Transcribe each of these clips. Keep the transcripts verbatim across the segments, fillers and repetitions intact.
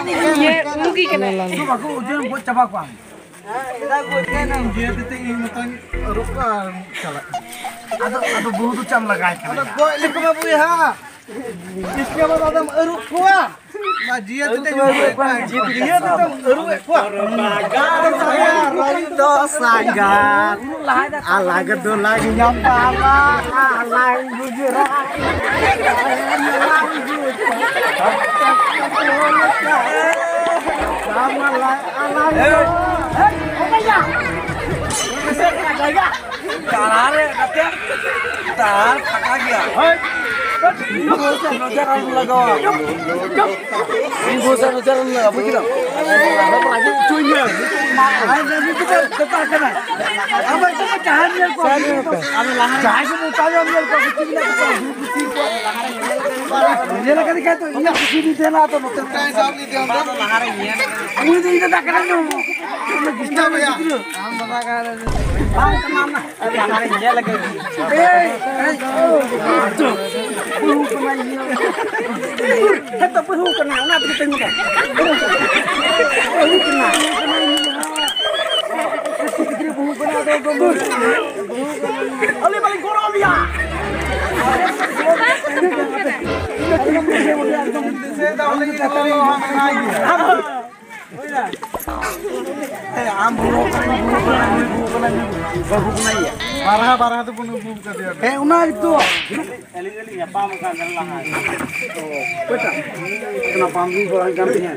ᱤᱭᱟᱹ ᱩᱱᱠᱤ ᱠᱟᱱᱟ᱾ ᱵᱟᱠᱚ ᱳᱡᱚᱱ ᱜᱚᱡ ᱪᱟᱵᱟ ᱠᱚᱣᱟ᱾ ᱡᱤᱭᱟᱹ ᱛᱮ ᱤᱧ ᱢᱚᱛᱚᱧ ᱟᱹᱨᱩᱵ ᱠᱚᱣᱟ ᱟᱨ ᱪᱟᱞᱟᱜ᱾ ᱟᱫᱚ ᱟᱫᱚ ᱵᱩᱦᱩ ᱫᱚ ᱪᱟᱢ ᱞᱟᱜᱟᱭ ᱠᱟᱱᱟ᱾ ᱟᱫᱚ ᱜᱚᱡ ᱞᱮᱠᱚ ᱢᱟ ᱵᱚᱭᱦᱟ᱾ ᱤᱥᱠᱮ ᱵᱟᱫ ᱟᱫᱚᱢ ᱟᱹᱨᱩᱵ ᱠᱚᱣᱟ᱾ ᱢᱟ ᱡᱤᱭᱟᱹ ᱛᱮ ᱡᱤᱭᱟᱹ ᱛᱮ ᱟᱹᱨᱩᱵ ᱮᱫ ᱠᱚᱣᱟ᱾ ᱨᱚᱭ ᱫᱚ ᱥᱟᱸᱜᱟᱛ ᱟᱞᱟᱜᱽ ᱫᱚ ᱞᱟᱜᱽ ᱧᱟᱯᱟᱢᱟ ᱟᱞᱟᱝ ᱜᱩᱡᱨᱟ᱾ ᱛᱟᱲᱟ ᱨᱮ ᱜᱟᱛᱮ, ᱛᱟᱲ ᱯᱷᱟᱸᱠᱟ ᱜᱮᱭᱟ᱾ ᱤᱧ ᱵᱚᱥᱮ ᱱᱚᱡᱚᱨ ᱟᱞᱚᱢ ᱞᱟᱜᱟᱣᱟ᱾ ᱤᱧ ᱵᱚᱥᱮ ᱱᱚᱡᱚᱨ ᱟᱞᱚᱢ ᱞᱟᱜᱟᱣᱟ, ᱵᱩᱡ ᱠᱮᱫᱟᱢ? ᱟᱨᱦᱚᱸ ᱨᱟᱹᱜᱤ ᱦᱚᱪᱚᱧᱟ᱾ ᱟᱨ ᱨᱟᱹᱜᱤ ᱠᱟᱛᱮ ᱥᱮᱛᱟᱜ ᱠᱟᱱᱟ᱾ ᱟᱢ ᱮᱠᱫᱚᱢ ᱡᱟᱦᱟᱸᱭ ᱧᱮᱞ ᱠᱚᱣᱟ, ᱡᱟᱦᱟᱸᱭ ᱜᱮ ᱢᱚᱴᱟ ᱧᱚᱜ ᱧᱮᱞ ᱠᱚᱣᱟ, ᱠᱩᱥᱤ ᱢᱮᱱᱟᱜ ᱛᱟᱠᱚᱣᱟ, ᱠᱩᱥᱤ ᱠᱚᱣᱟ᱾ ᱧᱮᱞ ᱟᱠᱟᱫ ᱠᱷᱟᱡ ᱛᱚ ᱤᱧᱟᱹᱜ ᱠᱩᱥᱤ ᱫᱤᱱ ᱛᱟᱦᱮᱱᱟ, ᱟᱫᱚ ᱱᱚᱛᱮ ᱩᱱᱤ ᱫᱚ ᱤᱧ ᱫᱚ ᱫᱟᱠᱟ ᱧᱟᱢ᱾ ᱵᱟᱝ ᱠᱟᱱᱟ᱾ ᱟᱨᱮ ᱧᱮᱞ ᱞᱮᱜᱮ᱾ ᱮᱭ, ᱮᱭ, ᱳ, ᱳ, ᱵᱟᱹᱦᱩ ᱠᱟᱱᱟᱭ, ᱤᱭᱟᱹ᱾ ᱦᱮᱸ ᱛᱚ, ᱵᱟᱹᱦᱩ ᱠᱟᱱᱟᱭ, ᱚᱱᱟ ᱛᱮᱜᱮ ᱛᱚᱧ ᱢᱮᱛᱟᱭ᱾ ᱵᱟᱹᱦᱩ ᱠᱟᱱᱟᱭ᱾ ᱟᱞᱮ ᱵᱟᱞᱮ ᱜᱚᱲᱚ ᱟᱢᱟ᱾ ᱦᱮᱸ, ᱟᱢ ᱵᱩᱨᱩ ᱠᱟᱱᱟ, ᱤᱧ ᱵᱩᱨᱩ ᱠᱟᱱᱟ, ᱱᱩᱭ ᱵᱩᱨᱩ ᱠᱟᱱᱟ, ᱱᱩᱭ ᱵᱩᱨᱩ ᱠᱟᱱᱟ, ᱤᱭᱟᱹ᱾ ᱵᱟᱨᱦᱟ, ᱵᱟᱨᱦᱟ ᱛᱮᱵᱚᱱ ᱟᱹᱜᱩ ᱠᱟᱫᱮᱭᱟ᱾ ᱦᱮᱸ, ᱚᱱᱟ ᱜᱮᱛᱚ᱾ ᱟᱹᱞᱤᱧ ᱫᱚᱞᱤᱧ ᱧᱟᱯᱟᱢ ᱟᱠᱟᱱ ᱛᱟᱦᱮᱱ ᱞᱟᱦᱟ᱾ ᱚᱠᱚᱭᱴᱟᱜ? ᱚᱱᱟ ᱵᱟᱢ ᱵᱩᱡᱽ ᱵᱟᱲᱟᱭ ᱠᱟᱱ ᱛᱤᱧᱟᱹ᱾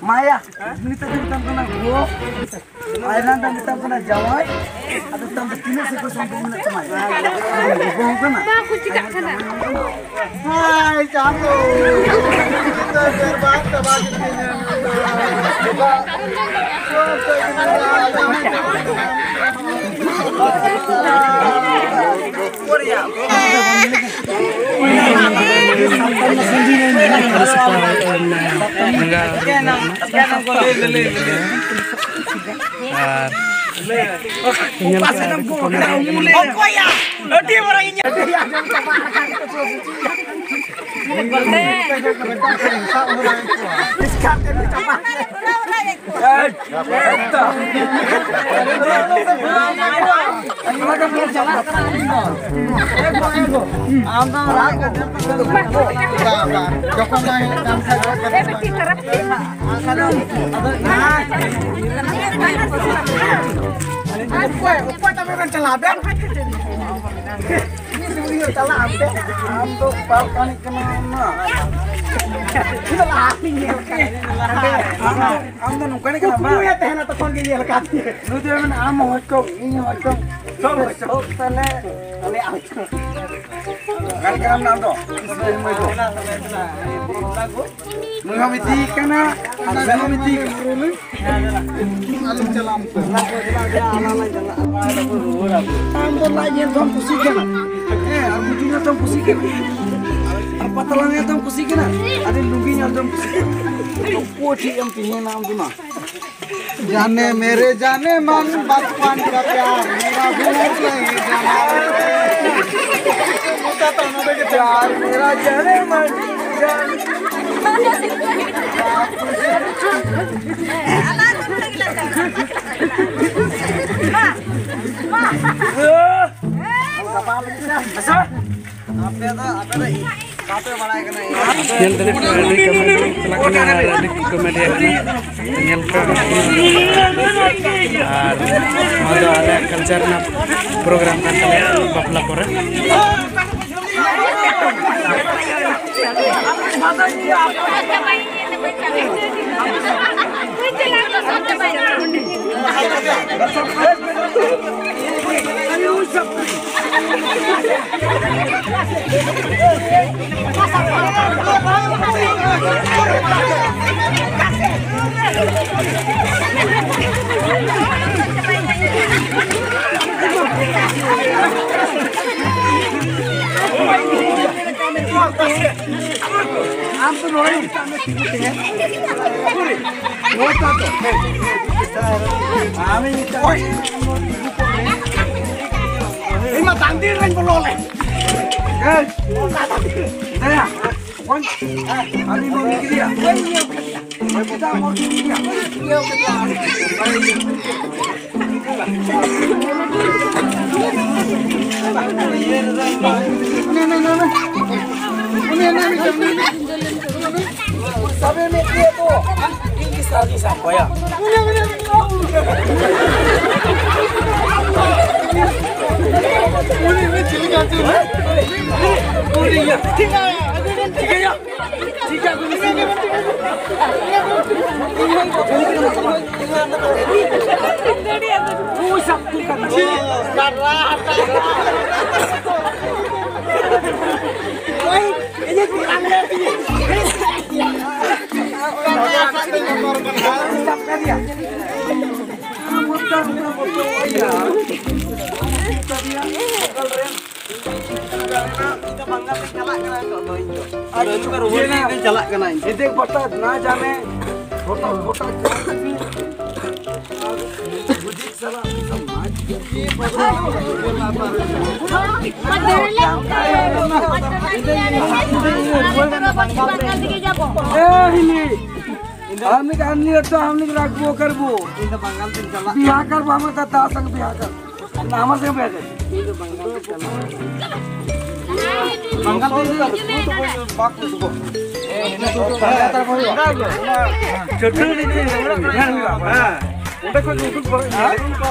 ᱢᱟᱭᱟ, ᱱᱤᱛᱚᱜ ᱫᱚ ᱢᱮᱛᱟᱢ ᱠᱟᱱᱟ ᱜᱚ, ᱟᱭᱨᱟᱱ ᱫᱚ ᱢᱮᱛᱟᱢ ᱠᱟᱱᱟ ᱡᱟᱶᱟᱭ, ᱟᱫᱚ ᱢᱮᱛᱟᱢ ᱫᱚ ᱛᱤᱱᱟᱹᱜ ᱥᱮ ᱠᱚ ᱥᱚᱢᱯᱚᱨᱠᱚ ᱢᱮᱱᱟᱜ ᱛᱟᱢᱟ? ᱜᱚᱜᱚ ᱦᱚᱸ ᱠᱟᱱᱟ᱾ ᱵᱟᱠᱚ ᱪᱤᱠᱟᱹᱜ ᱠᱟᱱᱟ᱾ ᱦᱟᱭ ᱪᱟᱸᱫᱚ, ᱱᱤᱛᱚᱜ ᱵᱮᱨᱵᱟᱫ ᱪᱟᱵᱟ ᱠᱮᱫᱤᱧᱟ᱾ ᱟᱨ ᱧᱮᱞ ᱠᱟᱜ ᱟᱹᱰᱤ ᱠᱚ ᱢᱮᱱᱟᱜᱼᱟ᱾ ᱚᱠᱚᱭᱟ? ᱟᱹᱰᱤ ᱢᱟᱨᱟᱝ ᱤᱧᱟᱹᱜ ᱚᱠᱚᱭ, ᱚᱠᱚᱭ ᱛᱟᱵᱮᱱ ᱵᱮᱱ ᱪᱟᱞᱟᱜᱼᱟ? ᱵᱮᱱ ᱪᱟᱞᱟᱜ ᱟᱢ ᱛᱮ? ᱟᱢ ᱫᱚ ᱵᱟᱢ ᱠᱟᱹᱢᱤ ᱠᱟᱱᱟ, ᱟᱢ ᱢᱟ᱾ ᱤᱧ ᱫᱚ ᱞᱟᱦᱟ ᱠᱷᱚᱱᱤᱧ ᱧᱮᱞ ᱠᱟᱜ᱾ ᱟᱢ ᱫᱚ ᱱᱚᱝᱠᱟᱱᱤᱡ ᱠᱟᱱᱟᱢ, ᱵᱟᱝ? ᱠᱩᱠᱢᱩᱭᱟ ᱛᱟᱦᱮᱱᱟ ᱛᱚᱠᱷᱚᱱ ᱜᱮ ᱧᱮᱞ ᱠᱟᱫ ᱢᱮᱭᱟ᱾ ᱱᱩᱭ ᱫᱚ ᱢᱮᱱᱟ, ᱟᱢ ᱦᱚᱸ ᱦᱚᱪᱚ, ᱤᱧ ᱦᱚᱸ ᱦᱚᱪᱚ᱾ ᱥᱚᱵ ᱦᱚᱪᱚ᱾ ᱥᱚᱵ ᱛᱟᱦᱞᱮ ᱟᱞᱮᱭᱟᱜ ᱦᱚᱪᱚ᱾ ᱜᱟᱱ ᱠᱟᱱᱟᱢ ᱱᱟᱦᱟᱜ ᱫᱚ᱾ ᱱᱩᱭ ᱦᱚᱸ ᱢᱤᱫᱴᱤᱡ ᱠᱟᱱᱟ, ᱟᱨ ᱱᱩᱭ ᱦᱚᱸ ᱢᱤᱫᱴᱤᱡ ᱠᱟᱱᱟ᱾ ᱟᱞᱚᱢ ᱪᱟᱞᱟᱜ ᱟᱢ ᱛᱚ᱾ ᱟᱢ ᱫᱚ ᱞᱟᱡ ᱧᱮᱞ ᱛᱮᱦᱚᱸᱢ ᱠᱩᱥᱤᱜ ᱠᱟᱱᱟ᱾ ᱦᱮᱸ, ᱟᱨ ᱢᱩᱴᱷᱤ ᱧᱮᱞ ᱛᱮᱦᱚᱸᱢ ᱠᱩᱥᱤᱜ ᱠᱟᱱᱟ᱾ ᱟᱨ ᱯᱟᱛᱞᱟ ᱧᱮᱞ ᱛᱮᱦᱚᱸᱢ ᱠᱩᱥᱤᱜ ᱠᱟᱱᱟ᱾ ᱟᱨ ᱞᱩᱸᱜᱤ ᱧᱮᱞ ᱛᱮᱦᱚᱸᱢ ᱠᱩᱥᱤᱜ ᱠᱟᱱᱟ᱾ ᱚᱠᱚᱭ ᱴᱷᱮᱡ ᱮᱢ ᱛᱟᱦᱮᱱᱟ ᱟᱢ ᱫᱚ ᱱᱟ? जाने मेरे जाने मन बचपन का प्यार मेरा भूल नहीं जाना। प्यार मेरा जाने मन जान। ᱟᱯᱮ ᱫᱚ, ᱟᱯᱮ ᱫᱚ ᱧᱮᱞ ᱫᱟᱲᱮᱭᱟᱜ ᱠᱟᱱᱟ, ᱟᱹᱰᱤ comedy ᱪᱟᱞᱟᱜ ᱠᱟᱱᱟ ᱟᱨ ᱟᱹᱰᱤ comedy ᱠᱟᱱᱟ᱾ ᱧᱮᱞ ᱯᱮ᱾ ᱟᱨ ᱱᱚᱣᱟ ᱫᱚ ᱟᱞᱮᱭᱟᱜ culture ᱨᱮᱱᱟᱜ program ᱠᱟᱱ ᱛᱟᱞᱮᱭᱟ, ᱵᱟᱯᱞᱟ ᱯᱚᱨᱮ᱾ ᱟᱢ ᱫᱚ ᱱᱚᱰᱮ ᱢᱮᱛᱟᱜ ᱢᱮ, ᱛᱤᱸᱜᱩ ᱛᱟᱦᱮᱸ᱾ ᱱᱚᱣᱟ ᱛᱚ᱾ ᱟᱢᱤᱧ ᱢᱮᱛᱟᱜ ᱢᱮ᱾ ᱤᱧ ᱢᱟ ᱛᱟᱱᱫᱤᱨ ᱨᱮᱧ ᱵᱚᱞᱚ ᱞᱮ᱾ ᱮᱭ, ᱫᱟᱭᱟ, ᱵᱚᱱ, ᱟᱹᱰᱤ ᱵᱚᱱ ᱜᱤᱫᱤᱭᱟ᱾ ᱪᱮᱫᱟᱜ ᱵᱚᱱ ᱜᱤᱫᱤᱭᱟ? ᱤᱧ ᱫᱚ ᱵᱟᱝᱜᱟᱞ ᱛᱮᱧ ᱪᱟᱞᱟᱜ ᱠᱟᱱᱟ ᱱᱤᱛᱚᱜ ᱫᱚ, ᱤᱧ ᱫᱚ᱾ ᱟᱨ ᱤᱧ ᱫᱚ ᱨᱩᱣᱟᱹᱲ ᱤᱧ ᱪᱟᱞᱟᱜ ᱠᱟᱱᱟ, ᱤᱧ ᱫᱚ᱾ ᱵᱚᱛᱟ ᱱᱟ ᱡᱟᱱᱮ, ᱵᱚᱛᱟ, ᱵᱚᱛᱟ ᱡᱟᱱᱮ᱾ ए, हिली। हमने का अन्य तो हमने का रखबो करबो। ᱤᱧ ᱫᱚ ᱵᱟᱝᱜᱟᱞ ᱛᱮᱧ ᱪᱟᱞᱟᱜ। बिहा करबो, हम तो दास संग बिहा कर। ना, हमारे संग बिहा कर। ᱤᱧ ᱫᱚ ᱵᱟᱝᱜᱟᱞ ᱛᱮᱧ ᱪᱟᱞᱟᱜ। ᱵᱟᱝᱜᱟᱞ ᱛᱮ ᱵᱟᱠ ᱠᱚ ᱫᱩᱵᱚ। ᱪᱟᱹᱴᱟᱹᱱᱤ ᱛᱮ ᱦᱮᱸ, ᱚᱸᱰᱮ ᱠᱷᱚᱱ ᱩᱰᱩᱠ ᱵᱟᱝ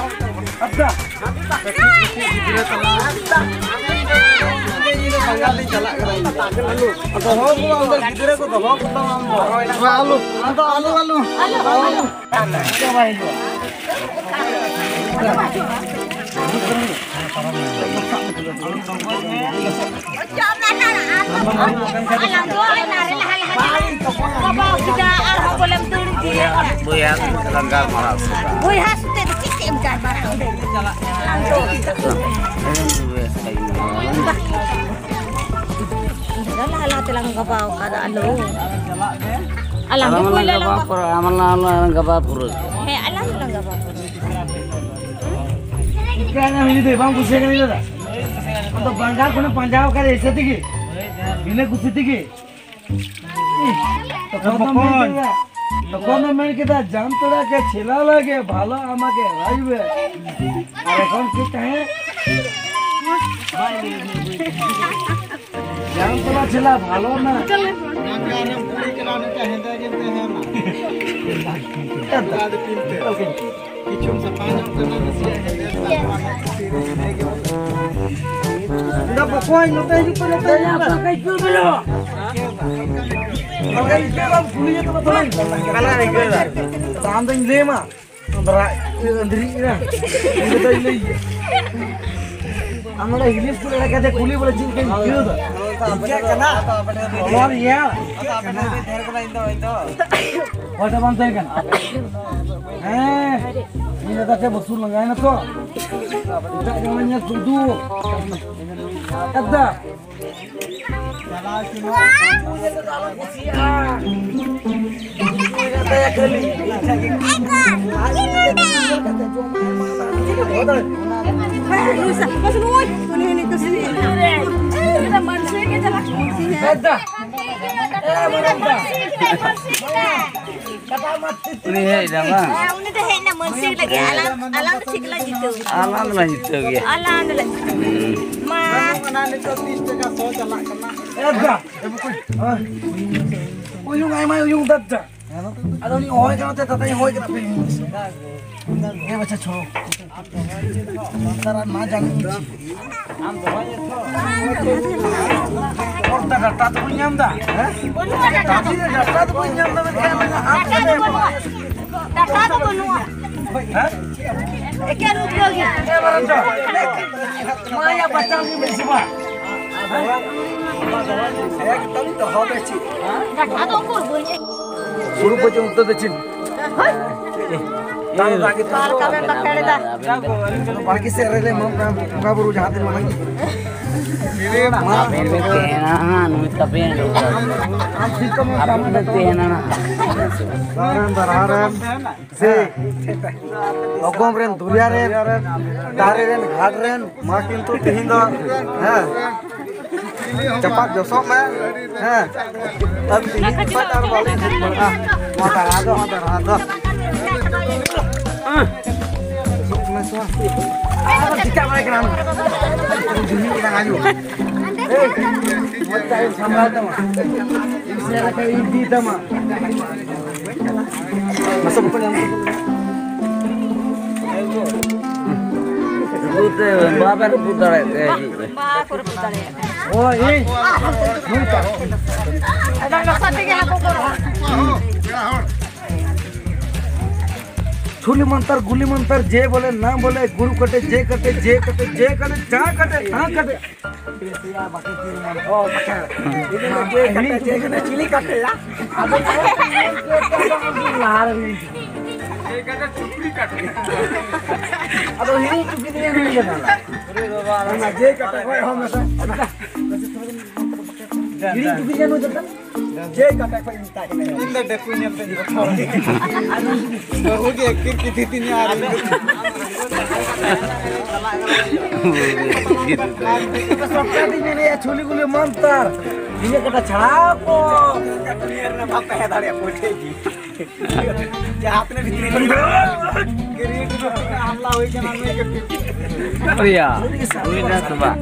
ᱟᱪᱪᱷᱟ। ᱵᱟᱝᱜᱟᱞ ᱛᱮᱧ ᱪᱟᱞᱟᱜ ᱠᱟᱱᱟ ᱤᱧ ᱫᱚ᱾ ᱫᱚᱦᱚ ᱠᱚᱣᱟ, ᱩᱱᱠᱩ ᱜᱤᱫᱽᱨᱟᱹ ᱠᱚ ᱫᱚᱦᱚ ᱠᱚᱛᱟᱢᱟ ᱟᱢ ᱫᱚ᱾ ᱟᱞᱩ, ᱟᱢ ᱫᱚ ᱟᱞᱩ, ᱟᱞᱩ, ᱟᱞᱩ᱾ ᱵᱚᱭᱦᱟ ᱠᱚ ᱥᱟᱞᱟᱜ ᱜᱟᱞᱢᱟᱨᱟᱣ ᱥᱟᱹᱛᱟ᱾ ᱵᱚᱭᱦᱟ ᱥᱟᱛᱮ ᱫᱚ ᱪᱮᱫ ᱮᱢ ᱜᱟᱞᱢᱟᱨᱟᱣᱟ ᱚᱸᱰᱮ? ᱞᱟᱦᱟ ᱞᱟᱦᱟ ᱛᱮᱞᱟᱝ ᱜᱟᱵᱟᱣ ᱠᱟᱫᱟ, ᱟᱞᱚ᱾ ᱟᱞᱟᱝ ᱟᱞᱟᱝ ᱫᱚ ᱦᱚᱸᱞᱟᱝ ᱯᱳᱭᱞᱳ ᱞᱟᱝ ᱜᱟᱵᱟᱣ ᱜᱟᱵᱟᱣ᱾ ᱯᱩᱨᱟᱹᱣ, ᱟᱞᱟᱝ ᱦᱚᱸᱞᱟᱝ ᱜᱟᱵᱟᱣ ᱯᱩᱨᱟᱹᱣ᱾ ᱦᱮᱸ, ᱟᱞᱟᱝ ᱦᱚᱸᱞᱟᱝ ᱜᱟᱵᱟᱣ ᱯᱩᱨᱟᱹᱣ᱾ ᱪᱤᱠᱟᱹᱭᱮᱱᱟ ᱩᱱᱤ ᱫᱚ? ᱵᱟᱢ ᱠᱩᱥᱤᱭᱟᱜ ᱠᱟᱱᱟ ᱤᱧ ᱫᱚ? ᱟᱢ ᱫᱚ ᱵᱟᱝᱜᱟᱞ ᱠᱷᱚᱱᱮᱢ ᱯᱟᱸᱡᱟ ᱟᱠᱟᱫᱮ ᱮᱭᱥᱮ ᱛᱮᱜᱮ? ᱵᱤᱱᱟᱹ ᱠᱩᱥᱤ ᱛᱮᱜᱮ? ᱛᱚᱠᱷᱚᱱ ᱫᱚ ᱢᱮᱱ ᱠᱮᱫᱟ, ᱛᱚᱠᱷᱚᱱ ᱫᱚ ᱢᱮᱱ ᱠᱮᱫᱟ, "ᱡᱟᱢᱛᱚᱲᱟ ᱠᱮ ᱪᱷᱮᱞᱟ ᱞᱟᱜᱮ, ᱵᱷᱟᱞᱚ ᱟᱢᱟᱠᱮ ᱨᱟᱡᱽᱵᱮ।" ᱟᱨ ᱮᱠᱷᱚᱱ ᱪᱮᱫ ᱛᱟᱦᱮᱸ? ᱡᱟᱢᱛᱚᱲᱟ ᱪᱷᱮᱞᱟ ᱵᱷᱟᱞᱚ ᱱᱟ᱾ ᱱᱟᱝᱜᱟᱨᱮᱢ ᱠᱩᱲᱤ ᱠᱟᱱᱟ, ᱱᱚᱝᱠᱟ ᱦᱮᱸᱫᱮ ᱜᱮᱢ ᱛᱟᱦᱮᱱᱟ᱾ ᱮᱠᱫᱚᱢ᱾ ᱚᱱᱠᱟ ᱫᱚ ᱪᱤᱱᱛᱟᱹ᱾ ᱠᱤᱪᱷᱩᱢ ᱥᱟᱯᱷᱟ ᱧᱚᱜ ᱠᱟᱱᱟ, ᱱᱟᱥᱮᱭᱟᱜ ᱦᱮᱸᱫᱮ ᱧᱚᱜ ᱠᱟᱱᱟ, ᱦᱮᱸᱫᱮ ᱜᱮ ᱵᱚᱞᱮ᱾ ᱫᱟ ᱵᱚᱠᱚᱧ, ᱱᱚᱛᱮ ᱦᱤᱡᱩᱜ ᱯᱮ, ᱱᱚᱛᱮ ᱦᱤᱡᱩᱜ ᱯᱮ᱾ ᱚᱠᱟ ᱞᱮᱠᱟ ᱟᱹᱭᱠᱟᱹᱣ ᱫᱟ? ᱚᱠᱟ ᱞᱮᱠᱟ ᱟᱹᱭᱠᱟᱹᱣ ᱫᱟ? ᱠᱩᱞᱤᱭᱮ ᱛᱟᱢᱟ ᱛᱷᱚᱲᱟ᱾ ᱚᱠᱟ ᱞᱮᱠᱟ ᱟᱹᱭᱠᱟᱹᱣ ᱫᱟ? ᱟᱢ ᱫᱚᱧ ᱞᱟᱹᱭ ᱟᱢᱟ᱾ ᱟᱢ ᱫᱚ ᱨᱟᱜ ᱟᱹᱱᱫᱽᱨᱤ ᱮᱱᱟ᱾ ᱤᱧ ᱫᱚᱧ ᱞᱟᱹᱭ ᱜᱮᱭᱟ᱾ ᱟᱢ ᱱᱚᱰᱮ ᱦᱤᱞᱤᱥ ᱠᱚ ᱮᱲᱮ ᱠᱟᱛᱮ ᱠᱩᱞᱤ ᱵᱚᱞᱮ ᱪᱮᱫ ᱞᱮᱠᱟᱧ ᱟᱹᱭᱠᱟᱹᱣ ᱫᱟ? ᱟᱹᱭᱠᱟᱹᱜ ᱠᱟᱱᱟ᱾ ᱱᱚᱣᱟ ᱨᱮᱭᱟᱲ᱾ ᱟᱫᱚ ᱟᱯᱮ ᱴᱷᱮᱱ ᱰᱷᱮᱨ ᱠᱟᱱᱟ, ᱤᱧ ᱫᱚ, ᱤᱧ ᱫᱚ᱾ ᱚᱠᱚᱭ ᱴᱷᱮᱱ ᱵᱟᱝ ᱛᱟᱦᱮᱸ ᱠᱟᱱᱟ? ᱦᱮᱸ, ᱤᱧ ᱫᱟᱫᱟ ᱴᱷᱮᱱ ᱵᱚᱥᱩᱨ ᱞᱟᱸᱜᱟᱭᱮᱱᱟ ᱛᱚ᱾ ᱮᱴᱟᱜ ᱡᱟᱦᱟᱸ ᱧᱮᱞ ᱛᱩᱫᱩ᱾ ᱮᱫᱟ᱾ ᱮᱫᱟ᱾ ᱩᱱᱤ ᱦᱮᱡ ᱮᱱᱟ ᱵᱟᱝ? ᱦᱮᱸ, ᱩᱱᱤ ᱫᱚ ᱦᱮᱡ ᱮᱱᱟ ᱢᱟᱹᱱᱥᱤᱠ ᱞᱟᱹᱜᱤᱫ᱾ ᱟᱞᱟᱝ, ᱟᱞᱟᱝ ᱫᱚ ᱴᱷᱤᱠ ᱞᱟᱝ ᱡᱤᱛᱟᱹᱣ ᱮᱱᱟ᱾ ᱟᱞᱟᱝ ᱫᱚᱞᱟᱝ ᱡᱤᱛᱟᱹᱣ ᱜᱮᱭᱟ᱾ ᱟᱞᱟᱝ ᱫᱚᱞᱟᱝ ᱡᱤᱛᱟᱹᱣ ᱜᱮᱭᱟ᱾ ᱢᱟ᱾ ᱚᱱᱟ ᱱᱤᱛᱚᱜ ᱛᱤᱥ ᱴᱟᱠᱟ ᱥᱚ ᱪᱟᱞᱟᱜ ᱠᱟᱱᱟ᱾ ᱮ ᱫᱟ, ᱩᱭᱩᱝ ᱟᱭᱢᱟᱭ ᱩᱭᱩᱝ ᱫᱟ ᱫᱟ᱾ ᱟᱫᱚ ᱩᱱᱤ ᱦᱚᱦᱚᱭ ᱠᱟᱱᱟ ᱛᱮ, ᱛᱟᱛᱟᱧ ᱦᱚᱦᱚᱭ ᱠᱟᱱᱟ ᱯᱮ᱾ ᱦᱮᱸ, ᱵᱟᱪᱷᱟ, ᱪᱷᱚ᱾ ᱥᱚᱨᱠᱟᱨ ᱟᱨ ᱢᱟ ᱡᱟᱱᱤ᱾ ᱦᱚᱲ ᱫᱚ ᱰᱟᱴᱟ ᱫᱚ ᱵᱟᱹᱧ ᱧᱟᱢ ᱮᱫᱟ᱾ ᱦᱮᱸ? ᱰᱟᱴᱟ ᱫᱚ ᱵᱟᱹᱧ ᱧᱟᱢ ᱮᱫᱟ, ᱢᱮᱱᱠᱷᱟᱱ ᱢᱮᱱᱟ, ᱟᱢ ᱰᱟᱴᱟ ᱫᱚ ᱵᱟᱹᱱᱩᱜᱼᱟ᱾ ᱰᱟᱴᱟ ᱫᱚ ᱵᱟᱹᱱᱩᱜᱼᱟ᱾ ᱦᱮᱸ? ᱮᱠᱮᱱ ᱩᱫᱽᱜᱟᱹᱣ ᱜᱮ᱾ ᱮ ᱵᱟᱨᱚᱱ ᱪᱚ᱾ ᱢᱟᱭᱟ ᱵᱟᱪᱟᱣ ᱜᱮ ᱵᱮᱥ ᱵᱟ᱾ ᱮᱠᱫᱚᱢ ᱫᱚᱦᱚ ᱜᱮ ᱪᱮᱫ? ᱰᱟᱴᱟ ᱫᱚ ᱩᱠᱩᱨ ᱵᱟᱹᱧ ᱥᱩᱨᱩ ᱯᱚᱨᱡᱚᱱᱛᱚ ᱫᱚ ᱪᱮᱫ? ᱵᱟᱨ ᱠᱟᱵᱮ ᱵᱟᱠᱷᱮᱲ ᱫᱟ᱾ ᱵᱟᱲᱜᱮ ᱥᱮᱫ ᱨᱮᱞᱮ ᱮᱢᱟᱢ ᱠᱟᱱᱟ ᱵᱚᱸᱜᱟ ᱵᱩᱨᱩ ᱡᱟᱦᱟᱸ ᱛᱤᱱ ᱢᱟᱨᱟᱝ ᱜᱮ᱾ ᱟᱵᱮᱱ ᱵᱮᱱ ᱛᱟᱦᱮᱱᱟ, ᱱᱩᱭ ᱛᱟᱵᱮᱱ᱾ ᱟᱢ ᱴᱷᱤᱠ ᱠᱚᱢ ᱟᱵᱮᱱ ᱵᱮᱱ ᱛᱟᱦᱮᱱᱟ᱾ ᱫᱟᱨᱦᱟ ᱨᱮᱱ, ᱫᱟᱨᱦᱟ ᱨᱮᱱ, ᱥᱮ ᱚᱜᱚᱢ ᱨᱮᱱ, ᱫᱚᱨᱭᱟ ᱨᱮᱱ, ᱫᱟᱨᱮ ᱨᱮᱱ, ᱜᱷᱟᱴ ᱨᱮᱱ, ᱢᱟ ᱠᱤᱱᱛᱩ ᱛᱤᱦᱤᱧ ᱫᱚ, ᱦᱮᱸ, ᱪᱟᱯᱟᱫ ᱡᱚᱥᱚᱜ ᱢᱮ᱾ ᱦᱮᱸ᱾ ᱟᱨ ᱛᱤᱦᱤᱧ ᱡᱚᱥᱚᱜ ᱟᱨ ᱵᱟᱞᱮ ᱡᱚᱥᱚᱜ ᱠᱟᱱᱟ᱾ ᱱᱚᱣᱟ ᱫᱟᱨᱟ ᱫᱚ, ᱱᱚᱣᱟ ᱫᱟᱨᱟ ᱫᱚ᱾ ᱦᱮᱸ᱾ ᱥᱚᱜ ᱢᱮ ᱥᱚ᱾ ᱟᱨ ᱪᱤᱠᱟ ᱵᱟᱭ ᱠᱟᱱᱟ? ᱡᱩᱢᱤ ᱠᱟᱱᱟ ᱟᱭᱳ᱾ ᱮᱭ, ᱢᱚᱡᱽ ᱛᱮ ᱥᱟᱢᱵᱲᱟᱣ ᱛᱟᱢᱟ᱾ ᱤᱧ ᱥᱮ ᱟᱯᱮ ᱤᱧ ᱤᱫᱤ ᱛᱟᱢᱟ᱾ ᱢᱟᱥᱮ ᱵᱟᱠᱚ ᱧᱟᱢ ᱠᱮᱫᱟ᱾ ᱨᱩᱯᱩᱫ ᱛᱮ ᱵᱟᱵᱮᱱ ᱨᱩᱯᱩᱫ ᱫᱟᱲᱮᱭᱟᱜ ᱛᱮ ᱦᱤᱡᱩᱜ ᱯᱮ᱾ ᱵᱟᱠᱚ ᱨᱩᱯᱩᱫ ᱫᱟᱲᱮᱭᱟᱜ ᱠᱟᱱᱟ᱾ ᱚ, ᱤᱧ? ᱱᱩᱭ ᱛᱟ᱾ ᱟᱫᱚ ᱞᱚᱥᱚᱫ ᱛᱮᱜᱮ ᱦᱟᱹᱠᱩ ᱠᱚ ᱨᱚᱦᱚᱲ᱾ ᱪᱷᱩᱞᱤ ᱢᱚᱱᱛᱚᱨ, ᱜᱩᱞᱤ ᱢᱚᱱᱛᱚᱨ, ᱡᱮ ᱵᱚᱞᱮ, ᱱᱟ ᱵᱚᱞᱮ, ᱜᱩᱨᱩ ᱠᱟᱴᱮ, ᱡᱮ ᱠᱟᱴᱮ, ᱡᱮ ᱠᱟᱴᱮ, ᱡᱮ ᱠᱟᱴᱮ, ᱪᱟ ᱠᱟᱴᱮ, ᱴᱟ ᱠᱟᱴᱮ᱾ ᱚ, ᱵᱟᱠᱷᱮᱲ᱾ ᱤᱧ ᱫᱚ ᱡᱮ ᱠᱟᱴᱮ, ᱡᱮ ᱠᱟᱴᱮ, ᱪᱤᱞᱤ ᱠᱟᱴᱮᱭᱟ? ᱟᱫᱚ ᱞᱟᱦᱟ ᱨᱮ ᱦᱩᱭ ᱠᱟᱱᱟ᱾ ᱟᱫᱚ ᱦᱤᱲᱤᱧ ᱦᱚᱪᱚ ᱠᱤᱫᱤᱧᱟ ᱱᱩᱭ ᱫᱚ᱾ ᱚᱱᱟ ᱡᱮ ᱠᱟᱴᱮ ᱠᱷᱚᱡ ᱦᱚᱸ ᱢᱮᱥᱟ᱾ ᱦᱤᱲᱤᱧ ᱦᱚᱪᱚ ᱠᱤᱫᱤᱧᱟ ᱱᱩᱭ ᱫᱚ᱾ ᱡᱮ ᱠᱟᱴᱮ ᱠᱷᱚᱡ ᱢᱮᱛᱟᱭ ᱠᱟᱱᱟ᱾ ᱤᱧ ᱫᱚ ᱰᱮᱠᱩ ᱧᱮᱞ ᱛᱮᱧ ᱵᱚᱛᱚᱨ᱾ ᱵᱟᱹᱦᱩ ᱜᱮ ᱟᱹᱠᱤᱨ ᱠᱮᱫᱮ ᱛᱤᱧᱟ ᱟᱨ ᱤᱧ ᱫᱚ᱾ ᱥᱚᱴᱠᱟᱴ ᱤᱧ ᱢᱮᱱᱮᱫᱼᱟ, ᱪᱷᱩᱞᱤ ᱜᱩᱞᱤ ᱢᱚᱱᱛᱟᱨ᱾ ᱤᱧᱟᱹᱜ ᱠᱟᱴᱟ ᱪᱷᱟᱲᱟᱣ ᱠᱚ᱾ ᱱᱤᱭᱟᱹ ᱨᱮᱱᱟᱜ ᱵᱟᱯ ᱛᱟᱦᱮᱸ ᱫᱟᱲᱮᱭᱟᱜᱼᱟ, ᱯᱩᱭᱴᱷᱟᱹ ᱜᱮ᱾ ᱡᱟᱦᱟᱸ ᱛᱤᱱᱟᱹᱜ ᱵᱷᱤᱛᱨᱤ ᱠᱷᱚᱱ ᱜᱮ ᱨᱤᱴ ᱫᱚ ᱦᱟᱢᱞᱟ ᱦᱩᱭ ᱠᱟᱱᱟ, ᱱᱩᱭ ᱠᱟᱹᱴᱤᱡ᱾ ᱦᱩᱭᱟ, ᱦᱩᱭ ᱱᱟ ᱥᱮ ᱵᱟᱝ?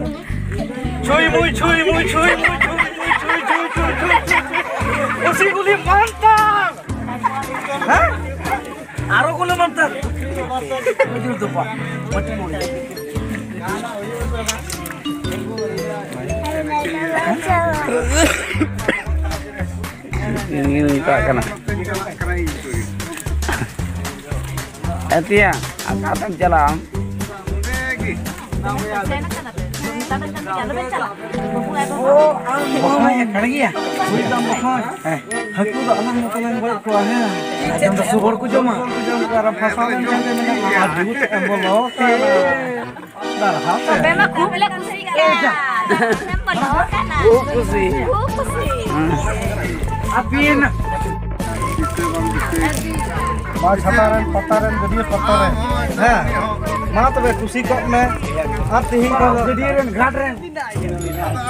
ᱪᱷᱩᱭ ᱢᱩᱭ, ᱪᱷᱩᱭ ᱢᱩᱭ, ᱪᱷᱩᱭ ᱢᱩᱭ, ᱪᱷᱩᱭ ᱢᱩᱭ, ᱪᱷᱩᱭ, ᱪᱷᱩᱭ, ᱪᱷᱩᱭ, ᱪᱷᱩᱭ, ᱪᱷᱩᱭ᱾ ᱩᱥᱤ ᱜᱩᱞᱤ ᱢᱟᱱᱛᱟᱨ᱾ ᱦᱮᱸ? ᱟᱨᱚ ᱜᱩᱞᱤ ᱢᱟᱱᱛᱟᱨ᱾ ᱢᱚᱡᱩᱨ ᱫᱚ ᱵᱟ᱾ ᱱᱤᱭᱟᱹ ᱢᱮᱛᱟᱜ ᱠᱟᱱᱟ᱾ ᱮ ᱛᱮᱭᱟ, ᱚᱠᱟᱛᱮᱢ ᱪᱟᱞᱟᱜᱼᱟ ᱟᱢ? ᱠᱟᱲ ᱜᱮᱭᱟ᱾ ᱦᱮᱸ᱾ ᱦᱟᱹᱠᱩ ᱫᱚ ᱟᱞᱟᱝ ᱢᱚᱛᱚ ᱞᱟᱝ ᱜᱚᱡ ᱠᱚᱣᱟ, ᱦᱮᱸ᱾ ᱟᱫᱚ ᱥᱩᱵᱚᱲ ᱠᱚ ᱡᱚᱢᱟ᱾ ᱟᱨ ᱯᱷᱟᱥᱟᱣ ᱞᱮᱱᱠᱷᱟᱱ ᱜᱮ ᱢᱮᱱᱟ, ᱟᱨ ᱡᱩᱛ ᱮᱢ ᱵᱚᱞᱚ ᱠᱟᱱᱟ᱾ ᱫᱟᱨᱦᱟ ᱛᱮ᱾ ᱛᱚᱵᱮ ᱢᱟ ᱠᱷᱩᱵ ᱞᱮ ᱠᱩᱥᱤᱜ ᱠᱟᱱᱟ᱾ ᱮᱢ ᱵᱚᱞᱚ ᱠᱟᱱᱟ᱾ ᱠᱷᱩᱵ ᱠᱩᱥᱤ᱾ ᱠᱷᱩᱵ ᱠᱩᱥᱤ᱾ ᱟᱹᱵᱤᱱ᱾ ᱢᱟ ᱪᱷᱟᱛᱟ ᱨᱮᱱ, ᱯᱟᱛᱟ ᱨᱮᱱ, ᱜᱟᱹᱰᱭᱟᱹ ᱯᱟᱛᱟ ᱨᱮᱱ᱾ ᱦᱮᱸ᱾ ᱢᱟ ᱛᱚᱵᱮ ᱠᱩᱥᱤ ᱠᱚᱜ ᱢᱮ᱾ ᱟᱨ ᱛᱮᱦᱮᱧ ᱠᱷᱚᱱ ᱜᱟᱹᱰᱭᱟᱹ ᱨᱮᱱ, ᱜᱷᱟᱴ ᱨᱮᱱ᱾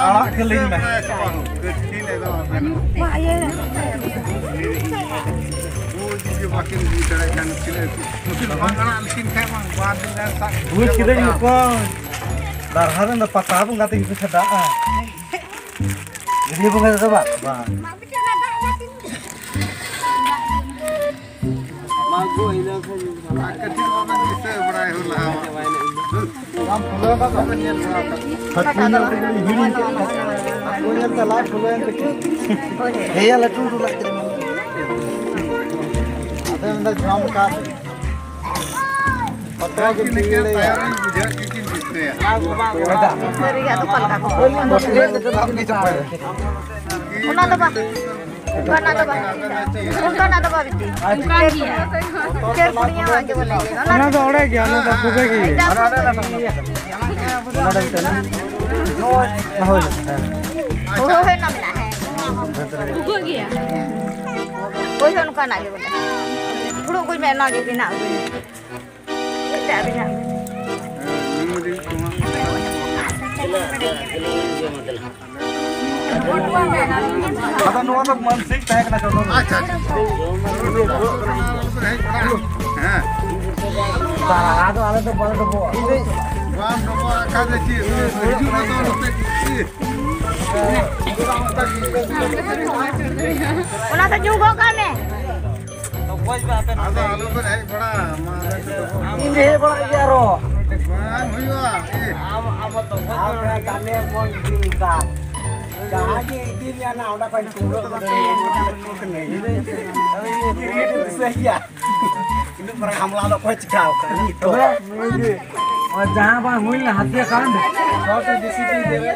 ᱟᱲᱟᱜ ᱠᱟᱹᱞᱤᱧ ᱢᱮ᱾ ᱵᱩᱡᱽ ᱠᱤᱫᱟᱹᱧ ᱢᱚᱠᱚᱧ᱾ ᱫᱟᱨᱦᱟ ᱨᱮᱱ ᱫᱚ ᱯᱟᱛᱟ ᱵᱚᱸᱜᱟ ᱛᱮᱜᱮ ᱠᱚ ᱪᱷᱟᱰᱟᱜᱼᱟ᱾ ᱜᱟᱹᱰᱭᱟᱹ ᱵᱚᱸᱜᱟ ᱨᱮᱫᱚ ᱵᱟᱝ? ᱵᱟᱝ᱾ ᱟᱨ ᱠᱟᱹᱴᱤᱡ ᱵᱟᱵᱮᱱ ᱫᱤᱥᱟᱹ ᱵᱟᱲᱟᱭ ᱦᱚᱸ ᱞᱟᱦᱟ᱾ ᱵᱟᱢ ᱯᱷᱩᱞᱟᱹᱣ ᱠᱟᱫᱟ? ᱵᱟᱵᱮᱱ ᱧᱮᱞ ᱵᱟᱲᱟ ᱠᱟᱫᱟ? ᱦᱟᱹᱠᱩ ᱧᱮᱞ ᱛᱮᱜᱮ ᱞᱤᱧ ᱦᱤᱲᱤᱧ ᱠᱮᱫ ᱠᱚᱣᱟ᱾ ᱦᱟᱹᱠᱩ ᱧᱮᱞ ᱛᱮ ᱞᱟᱡ ᱯᱷᱩᱞᱟᱹᱣ ᱮᱱ ᱛᱟᱹᱠᱤᱱ᱾ ᱦᱮᱸᱭᱟ, ᱞᱟᱹᱴᱩ ᱞᱟᱹᱴᱩ ᱞᱟᱡ ᱛᱟᱹᱠᱤᱱ᱾ ᱟᱫᱚ ᱢᱮᱱᱫᱟ ᱡᱚᱢ ᱠᱟᱜ᱾ ᱦᱚᱴᱚᱜ ᱜᱮ ᱛᱟᱭᱚᱢ ᱨᱤᱧ ᱵᱩᱡᱷᱟᱹᱣ ᱠᱮᱫ ᱠᱤᱱ ᱫᱤᱥᱟᱹᱭᱟ᱾ ᱥᱟᱹᱨᱤ ᱜᱮ ᱟᱫᱚ ᱚᱠᱟ ᱞᱮᱠᱟ ᱠᱚ ᱚᱱᱟ ᱫᱚ ᱵᱟᱝ᱾ ᱚᱱᱠᱟᱱᱟᱜ ᱫᱚ ᱵᱟᱝ ᱵᱤᱴᱤ᱾ ᱚᱱᱠᱟᱱ ᱜᱮᱭᱟ᱾ ᱪᱟᱹᱨ ᱯᱩᱲᱤᱭᱟᱹ ᱟᱜ ᱜᱮ ᱵᱚᱞᱮ ᱤᱭᱟᱹ᱾ ᱚᱱᱟ ᱫᱚ ᱚᱸᱰᱮ ᱜᱮᱭᱟ, ᱚᱱᱟ ᱫᱚ ᱵᱷᱩᱜᱟᱹᱜ ᱜᱮ ᱤᱭᱟᱹ᱾ ᱚᱱᱟ ᱫᱚ ᱢᱤᱫᱴᱮᱱ᱾ ᱦᱳᱭ, ᱦᱳᱭ, ᱦᱮᱸ᱾ ᱦᱳᱭ, ᱦᱳᱭ, ᱚᱱᱟ ᱢᱮᱱᱟᱜᱼᱟ, ᱦᱮᱸ᱾ ᱵᱷᱩᱜᱟᱹᱜ ᱜᱮᱭᱟ᱾ ᱦᱳᱭ, ᱦᱳᱭ, ᱚᱱᱠᱟᱱᱟᱜ ᱜᱮ ᱵᱚᱞᱮ᱾ ᱫᱩᱲᱩᱵ ᱠᱚᱧ ᱢᱮ, ᱚᱱᱟ ᱜᱮ ᱵᱮᱱᱟᱣ ᱟᱹᱜᱩᱭ ᱢᱮ᱾ ᱪᱮᱫ ᱟᱹᱰᱤ ᱜᱟᱱ? ᱟᱫᱚ ᱱᱚᱣᱟ ᱫᱚ ᱢᱟᱱᱥᱤᱠ ᱛᱟᱦᱮᱸ ᱠᱟᱱᱟ, ᱪᱚᱰᱚᱨ᱾ ᱟᱪᱪᱷᱟ, ᱟᱪᱪᱷᱟ᱾ ᱦᱮᱸ᱾ ᱟᱫᱚ ᱟᱞᱮ ᱫᱚ ᱵᱟᱞᱮ ᱰᱚᱵᱚᱜᱼᱟ᱾ ᱵᱟᱢ ᱰᱚᱵᱚᱜᱼᱟ, ᱟᱠᱟ ᱫᱚ ᱪᱮᱫ? ᱦᱤᱡᱩᱜ ᱢᱮ ᱛᱚ ᱱᱚᱛᱮ᱾ ᱚᱱᱟ ᱫᱚ ᱧᱩ ᱜᱚᱜ ᱠᱟᱜ ᱢᱮ᱾ ᱟᱫᱚ ᱟᱞᱚ ᱵᱮᱱ ᱦᱮᱡ ᱵᱟᱲᱟᱜᱼᱟ, ᱢᱟ᱾ ᱤᱧ ᱫᱚ ᱦᱮᱡ ᱵᱟᱲᱟᱜ ᱜᱮᱭᱟ ᱟᱨᱚ᱾ ᱵᱟᱝ ᱦᱩᱭᱩᱜᱼᱟ᱾ ᱟᱢ, ᱟᱢ ᱫᱚ ᱟᱢ ᱫᱚ ᱫᱟᱢᱮ ᱢᱚᱱ ᱡᱤᱣᱤ ᱛᱟᱢ᱾ ᱡᱟᱦᱟᱸ ᱜᱮ ᱤᱫᱤ ᱢᱮᱭᱟ ᱱᱟ, ᱚᱸᱰᱮ ᱠᱷᱚᱱ ᱠᱩᱢᱵᱽᱲᱩ ᱠᱟᱛᱮ ᱤᱧ ᱨᱮᱴ ᱤᱧ ᱫᱤᱥᱟᱹᱭ ᱜᱮᱭᱟ᱾ ᱤᱱᱟᱹᱜ ᱢᱟᱨᱟᱝ ᱦᱟᱢᱞᱟ ᱫᱚ ᱚᱠᱚᱭ ᱪᱤᱠᱟᱹᱣ ᱠᱟᱜᱼᱟ? ᱱᱤᱛᱚᱜ᱾ ᱱᱚᱣᱟ ᱡᱟᱦᱟᱸ ᱵᱟᱝ ᱦᱩᱭ ᱞᱮᱱᱟ, ᱦᱟᱹᱛᱭᱟ ᱠᱟᱱᱰ᱾ ᱥᱚᱴ ᱰᱤᱥᱤᱯᱞᱤᱱ ᱫᱮᱵᱮ᱾